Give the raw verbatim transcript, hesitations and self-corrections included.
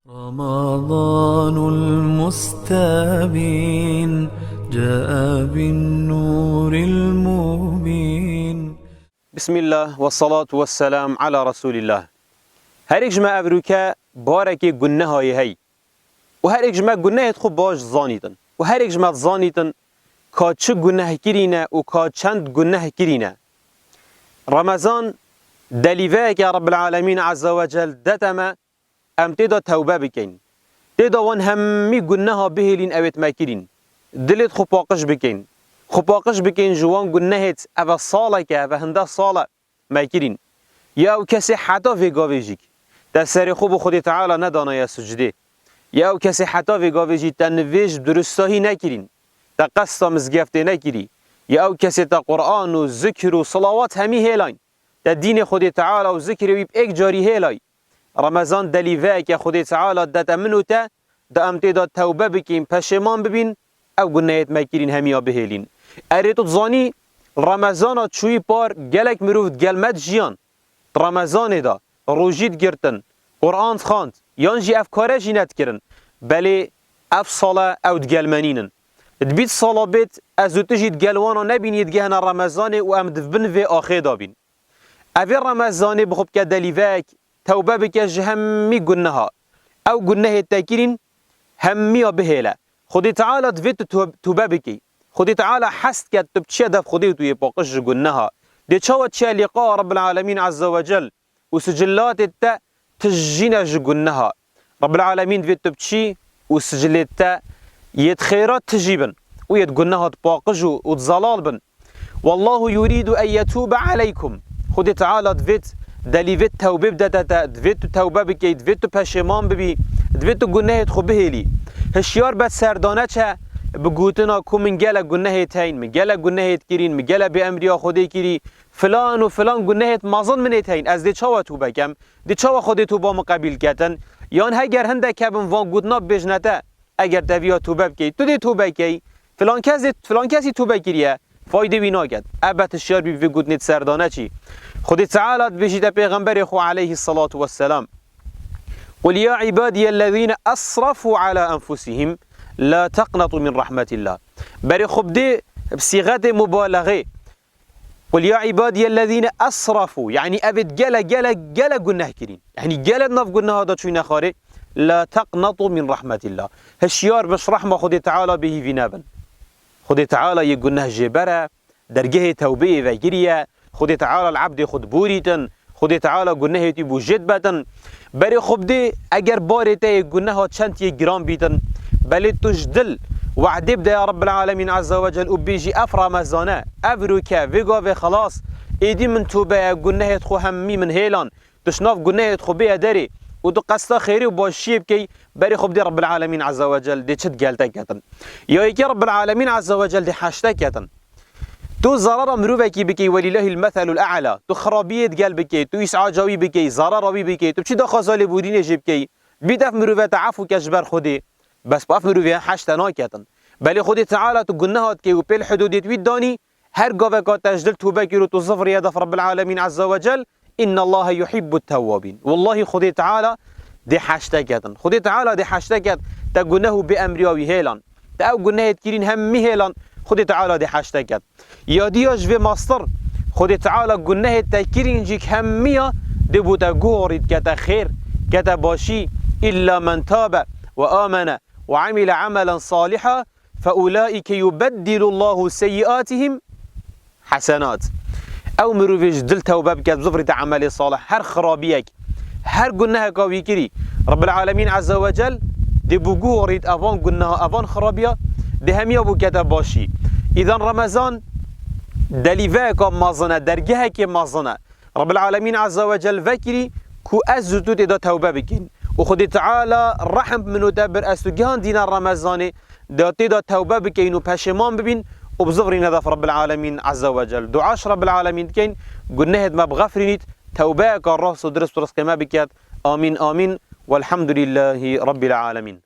رمضان المستبين جاء بالنور المبين. بسم الله والصلاة والسلام على رسول الله. Her yek ji me evrûke barekê gunehayê hey. Û her yek ji me gunehêt xwe baş zanîtin. Û her yek ji me zanîtin ka çi guneh kirîne û ka çend guneh kirîne. Remezan delîveyeke Rabbil Alemîn Azze ve Cel dete me, em tê de tewbe bikeyn. Tê de wan hemî guneha bihêlîn ewêt me kirîn. Dilêt xwe paqij bikeyn. Xwe paqij bikeyn ji wan gunehêt eve saleke, eve hinde sale me kirîn. Ya ew kesê heta vê gavê jîk te serê xwe bi Xwedê Teala nedanaye sucdê. Ya ew kesê heta vê gavê jî te nivêj bi durustahî nekirîn. Te qesta mizgeftê nekirî. Ya ew kesê te Quran û zikir û silawat hemî hêlayn. Te dînê Xwedê Teala û zikrê wî bi êk carî hêlay. Remezan delîveyeke Xwedê Teala dete min û te, da em tê de tewbe bikîn, peşêman bibîn, ew gunehêt me kirîn hemiya bihêlîn. Erê tu dizanî, Remezana çûyî par gelek mirov digel me dijiyan. Di Remezanê de rojî digirtin, Quran dixwand, yan jî ev kare jî nedikirin. Belê ev sala ew digel me nînin. Di bîst sala bêt, ez û tu jî digel wana nebîn yê digehine Remezanê û em di bin vê axê de bîn. Evê Remezanê bi xwe bike delîvek, tewbe bike ji hemî guneha. Ew gunehê te kirîn, hemiya bihêle. Xwedê Teala divê tu tû-, tûbe bikî. Xwedê Teala hez dike tu biçiye dev Xwedê û tu yê paqij ji guneha. Dê çawa çiye lîqa Rabbil Alemîn Azze ve Cel û sicilatê te tijîne ji guneha. Rabbil Alemîn divê tu biçî û sicilê te yêt xêra tijî bin û yêt guneha paqij û, û zelal bin. Wallahu yuridu en yetube aleykum. Xwedê Teala divêt delîvêt tewbê bidete te, divêt tu tewbe bikey, divêt tu peşêman bibî, divêt tu gunehêt xwe bihêlî. Hişyar be serdane çe bi gotina ku min gelek gunehêt heyn, min gelek gunehêt kirîn, min gelek bêemriya Xwedê kirî, filan û filan gunehêt mezin min êt heyn, ez dê çawa tûbe kem? Dê çawa Xwedê tûba min qebîl ketin? Yan heger hindek hebin van gotina bibêjne te, eger te viya tûbe bikey, tu dê tûbe key, filan kes dê, filan kesî tûbe kiriye, faydê wî naket. Ebet hişyar bî bi vê gotinê di serdane çî. Xwedê Teala dibêjî te pêxemberê xwe aleyhî salatu vesselam. قل يا عبادي الذين أسرفوا على أنفسهم لا تقنطوا من رحمة الله. Berê xwe bidê bi sîxetê mubalexê. قل يا عبادي الذين أسرفوا، yanî evêt gele, gele, gele guneh kirîn. Yanî gele di nav guneha de çûyne xarê. لا تقنطوا من رحمة الله. Hişyar bin ji rehma Xwedê Teala bêhîvî nebin. Xwedê Teala yê guneh jê bere, dergehê tewbeyê vegiriye. Xwedê Teala li ebdê xwe diborîtin. Xwedê Teala gunehê wî bû jê dibetin. Berê xwe bidê, eger barê te yê guneha çend yê giran bîtin, belê tu ji dil we'dê bide ya Rabbil Alemîn Azze ve Cel û bêjî, ev Remezane, ev rûke, vê gavê xelas, êdî min tûbe ye, gunehêt xwe hemî min hêlan, tu ji nav gunehêt xwe bêye derê û tu qesta xêrê û başiyê bikey, berê xwe bidê Rabbil Alemîn Azze ve Cel dê çi digel te ketin. Ya yekê Rabbil Alemîn Azze ve Cel dê heşte ketin. Tu zarara mirovekî bikey, welîllahîl meselul e'la. Tu xirabiyê digel bikey, tu îs'aca wî bikey, zarara wî bikey, tu biçî daxwaza lêborînê jê bikey, bî dev mirove te efû ke ji ber Xwedê. Bes bi ev mirovê heşte naketin. Belê Xwedê Teala tu guneha dikey û pêl hudûdêt wî danî, her gaveka te ji dil tûbe kir û tu zivriye def Rabbil Alemîn Azze ve Cel, إن الله يحب التوابين. Wellahî Xwedê Teala dê heşte ketin. Xwedê Teala dê heşte ket te guneh û bêemriya wî hêlan. Te ew gunehêt kirîn hemî hêlan, Xwedê Teala dê heşte ket. Ya diya ji vê mastir, Xwedê Teala gunehêt te kirîn jîk hemiya dê bo te guhorît kete xêr, kete başî. إلا من تاب وآمن وعمل عملا صالحا فأولئك يبدل الله سيئاتهم حسنات. Ew mirovê ji dil tewbe biket, bizivirîte emelê salih, her xirabiyek, her guneheka wî kirî, Rabbil Alemîn Azze ve Cel dê bo guhorît evan guneha, evan xirabiya, dê hemiya bo kete başî. Îdan Remezan delîveyeka mezin e, dergehekê mezin e. Rabbil Alemîn Azze ve Cel vekirî ku ez û tu tê de tewbe bikin. Û Xwedê Teala rehm min û te bir ez tu gihandîne Remezanê, de tê de tewbe bikeyn û peşêman bibîn û bizivirîne def Rabbil Alemîn Azze ve Cel. Dua ji Rabbil Alemîn dikeyn, gunehêt me bixefrînît, tewbeyeka rast û dirist û rizqê me biket. Amîn, amîn. Welhamdulîllahî Rabbil Alemîn.